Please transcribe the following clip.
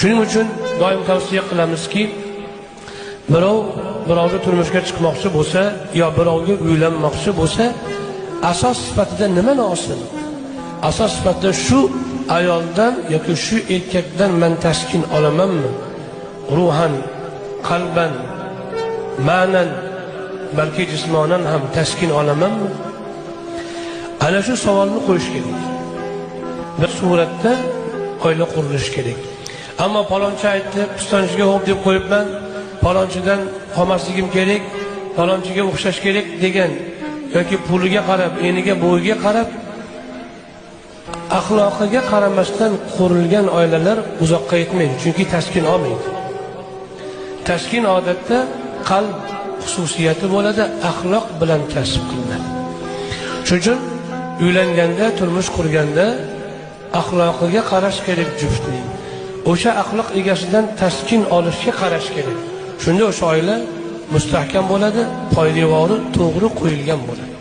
Shuning uchun doim tavsiya qilamizki, birov birovga turmushga chiqmoqchi bo'lsa yo birovga uylanmoqchi bo'lsa, asos sifatida nimani olsin? Asos sifatida shu ayoldan yoki shu erkakdan man taskin olamanmi? Ruhan, qalban, ma'nan, balki jismonan ham taskin olamanmi? Ana shu savolni qo'yish kerak. Bir suratda oila qurilishi kerak. Ammo palonchi aytdi, pistonchiga xo'p deb qo'yibman, palonchidan qolmasligim kerak, palonchiga o'xshash kerak degan yoki puliga qarab, eniga, bo'yiga qarab, axloqiga qaramasdan qurilgan oilalar uzoqqa yetmaydi, chunki taskin olmaydi. Taskin odatda qalb xususiyati bo'ladi, axloq bilan kasb qilinadi. Shuning uchun uylanganda, turmush qurganda axloqiga qarash kerak juftning. O'sha axloq egasidan taskin olishga qarash kerak. Shunda o'sha oila mustahkam bo'ladi, poydevori to'g'ri qo'yilgan bo'ladi.